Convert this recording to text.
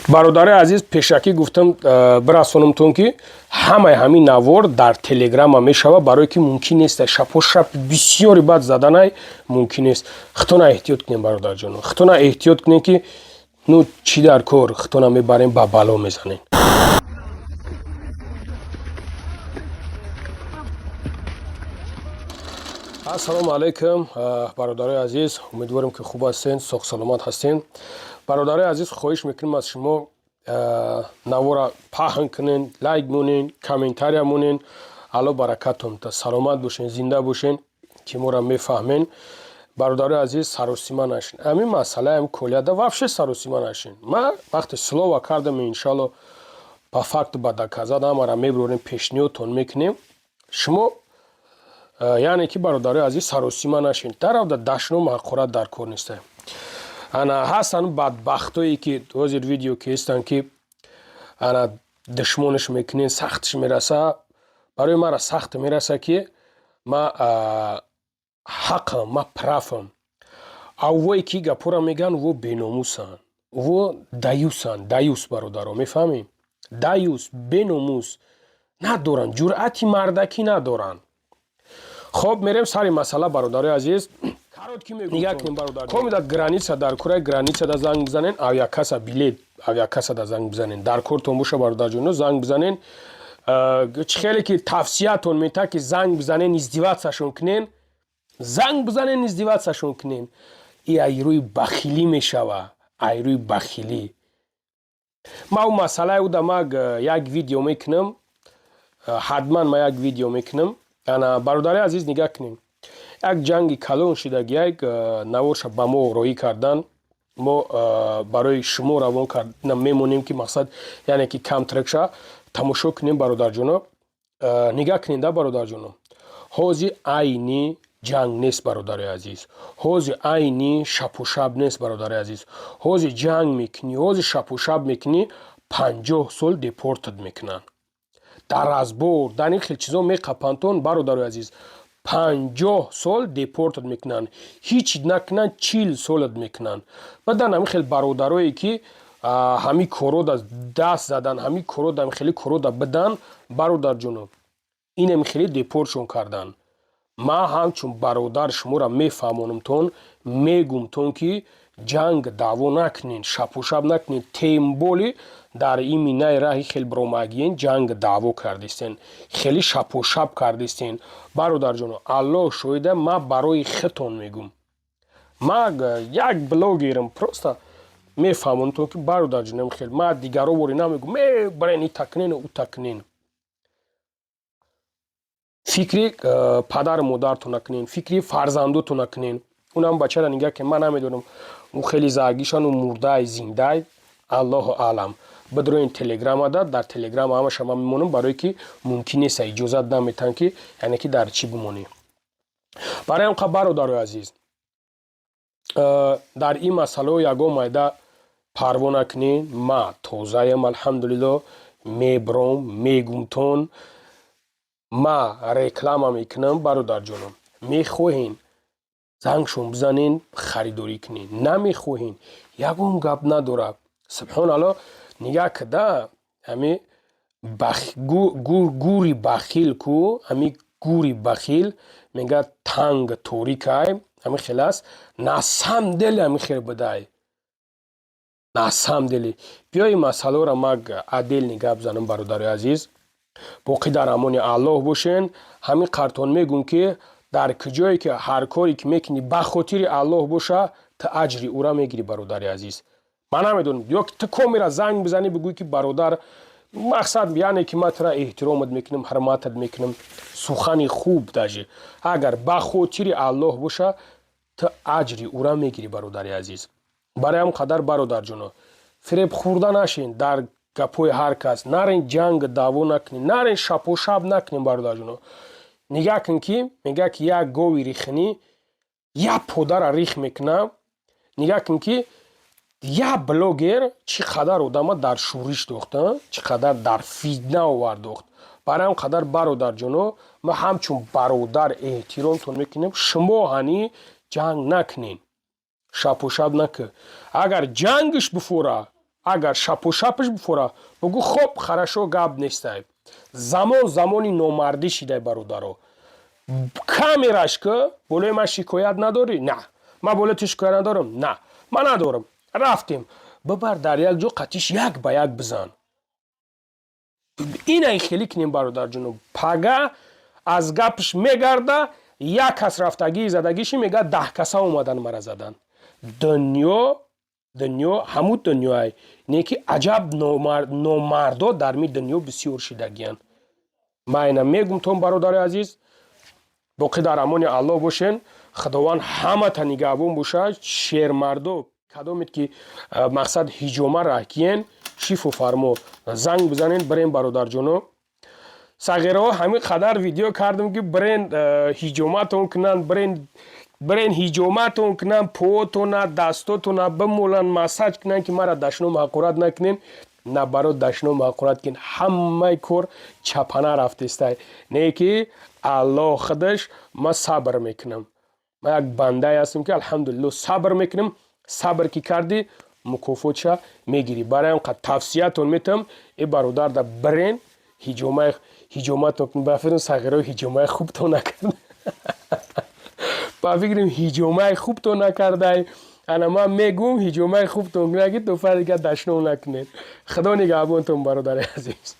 Бародари азиз, пешакӣ гуфтам, бирасонамтон, ки ҳамаи ҳамин навор дар Телеграма мешава, барое ки мумкин нест шапо шап бисёри бад заданай мумкин нест. Хитона эҳтиёт кунем, бародарҷоно, хитона эҳтиёт кунем, ки ну чӣ дар кор хитона мебарем, ба бало мезанем. Ассалому алайкум, бародарои азиз, умедворем, ки хуб ҳастен, соғ саломат ҳастен. Бародарои азиз, хоҳиш мекунем аз шумо, навора паҳн кунен, лайк монен, комментария монен. Алло баракатон, саломат бошен, зинда бошен, ки моро мефаҳмен. Бародарои азиз, саросима нашин, ҳамин масъалаам колияда вообще саросима нашин. Ман вақте слова кардам, иншалло, по факту, ба доказать ҳамаро мебурем, пешниҳодтон мекунем. Шумо, яъне ки, бародарои азиз, саросима нашин, даравда дашном, ҳақорат дар кор неста. Ана ҳастанд бадбахтое, ки ҳозир видео ки ҳестанд, ки ана душмонаш мекунен, сахтш мераса. Барои мара сахт мераса, ки ма ҳақам, ма прав ам. Аввое ки гапора мегӯянд, во беномусанд, во даюсанд, даюс. Бародаро, мефаҳмем, даюс, беномус надоранд, ҷуръати мардакӣ надоранд. Хоб, мерем сари масъала, бародарои азиз. Нигаҳ кунем, бародар, комида граница дар кураи граница да занг бизанен, авиакасса, билет авиакасса да занг бизанен, дар кортон боша, бародарҷоно, занг бизанен. Чӣ хеле ки тавсиятон мета, ки занг бизанен, издеваться шон кунен, занг бизанен, издеваться шон кунен, и айрӯи бахилӣ мешава, айрӯи бахилӣ. Ма ӯ масъалаи ӯда ма як видео мекунам, ҳатман ма як видео мекунам. Ана, бародари азиз, нигаҳ кунем, як ҷанги калон шидаги, як наворша ба мо роҳӣ кардан, мо барои шумо равон карда мемонем, ки мақсад, яъне ки камтрекша тамошо кунем. Бародарҷоно, нигаҳ кунем да, бародарҷоно, ҳозир айни ҷанг нест, бародари азиз, ҳозир айни шапушаб нест, бародари азиз. Ҳозир ҷанг мекунӣ, ҳозир шапушаб мекунӣ, 50 сол депорт ат мекунанд. Дар разбор, дар ин хел чизо меқапантон, бародари азиз, 50 сол депорт ат мекунанд, ҳеҷ накунанд, 40 солат мекунанд. Баъдан ҳамин хел бародарое, ки ҳамин корода даст задан, ҳамин корода, хеле корода бидан, бародарҷоно, инам хеле депорт шон кардан. Ман ҳамчун бародар шуморо мефаҳмонамтон, мегумтон, ки ҷанг даъво накунед, шапушаб накунед, тем более дар ин минаи раҳи хел биромагиен, ҷанг даъво кардистен, хеле шапушаб кардистен. Бародарҷоно, Аллоҳ шоҳида, ман барои хитон мегум, ман як блогерам, просто мефаҳмонамтон, ки, бародарҷонам, хел ман дигаро вори намегум, мебарен ита кунен, ута кунен. Фикри падару модарто накунен, фикри фарзандото накунен. Унам бачара нигаҳ ки ман намедонам, ӯ хеле заагишану мурдай, зиндай, аллоҳу аълам. Бидроен Телеграмада, дар Телеграм ҳамаша ман мемонам, барое ки мумкин нест, иҷозат наметаҳанд, ки яъне ки дар чӣ бимонӣ. Барои ҳам қа, бародарои азиз, дар ин масъалаҳо ягон майда парво накунед. Ма тозаям, алҳамдулилло, мебром, мегумтон, ма реклама мекунам. Бародарҷонам, мехоҳен, зангшон бизанен, харидорӣ кунен, намехоҳен, ягон гап надорад. Субҳоналло, нигаҳ када, ҳами гури бахил ку, ҳами гури бахил мегӯяд, танг торикай, ҳамин хел аст. На самом деле ҳамин хел будай, на самом деле. Биёи масъалаҳоро ма отдельный гап занам. Бародари азиз, боқӣ дар амони Аллоҳ бошен. Ҳамин қартон мегӯм, ки дар куҷое ки ҳар коре ки мекунӣ, ба хотири Аллоҳ боша, ту аҷри ӯра мегирӣ. Бародари азиз, ман намедонам, ё ту комира занг бизанӣ, бигӯӣ, ки бародар, мақсад, яъне ки ман тура эҳтиромат мекунам, ҳурматат мекунам, сухани хуб, даже агар ба хотири Аллоҳ боша, ту аҷри ӯра мегирӣ. Бародари азиз, барои ҳам қадар, бародарҷоно, фиреб хӯрда нашен дар гапҳои ҳар кас, нарен ҷанг даъво накунед, нарен шапошаб накунем. Бародарҷоно, нигаҳ кун, ки мегӯяд, ки як гови рихинӣ як подара рих мекунам. Нигаҳ кун, ки як блогер чӣ қадар одама дар шӯриш дохт, чӣ қадар дар фитна овардохт. Барои ҳам қадар, бародарҷоно, ма ҳамчун бародар эҳтиромтон мекунем, шумо ҳани ҷанг накунед, шапошаб накун. Агар ҷангш буфора. Агар шапу шапаш бифора, бугӯ: «Хоб, хорошо, гап нестай». Замон замони номардӣ шидай, бародаро. Камераш ки болои ман шикоят надорӣ? На, ман болои ту шикоят надорам. На, ман надорам. Рафтем, бибар, дар як ҷо қатиш як ба як бизан. Инай хелӣ кунем, бародарҷоно. Пага аз гапш мегарда, як кас рафтагии задагиши мега, 10 каса омадан, мара задан. Дунё, дунё ҳамун дунёай, не ки аҷаб номардо дар ми дунё бисёр шидагиянд. Ман ина мегум тон, бародари азиз, боқӣ дар амони Аллоҳ бошен. Худованд ҳамата нигаҳбон бошад. Шермардо, кадомед ки мақсад ҳиҷома раҳкиен, шифо фармо, занг бизанен, бирен. Бародарҷоно, сағираҳо, ҳамин қадар видео кардем, ки бирен, ҳиҷоматон кунанд, бирен, бирен, ҳиҷоматон кунанд, поотона, дастотона бимоланд, массаж кунанд, ки мара дашном ҳақорат накунен. На баро дашном ҳақорат кун, ҳамаи кор чапана рафтестай. Не ки Аллоҳ худаш, ман сабр мекунам. Ман як бандае ҳастам, ки алҳамдулилло сабр мекунам. Сабр ки кардӣ, мукофотша мегирӣ. Барои ҳам қад тавсиятон метавам, э бародарда, бирен, ҳиҷоматон. Ба фикрам, сағираҳо ҳиҷомаи хубто накарда. Ба фикрам, ҳиҷомаи хубто накардай. Ана ман мегӯм, ҳиҷомаи хубтон кунад, ки туфа дигар дашном накунед. Худо нигаҳбонтон, бародари азиз.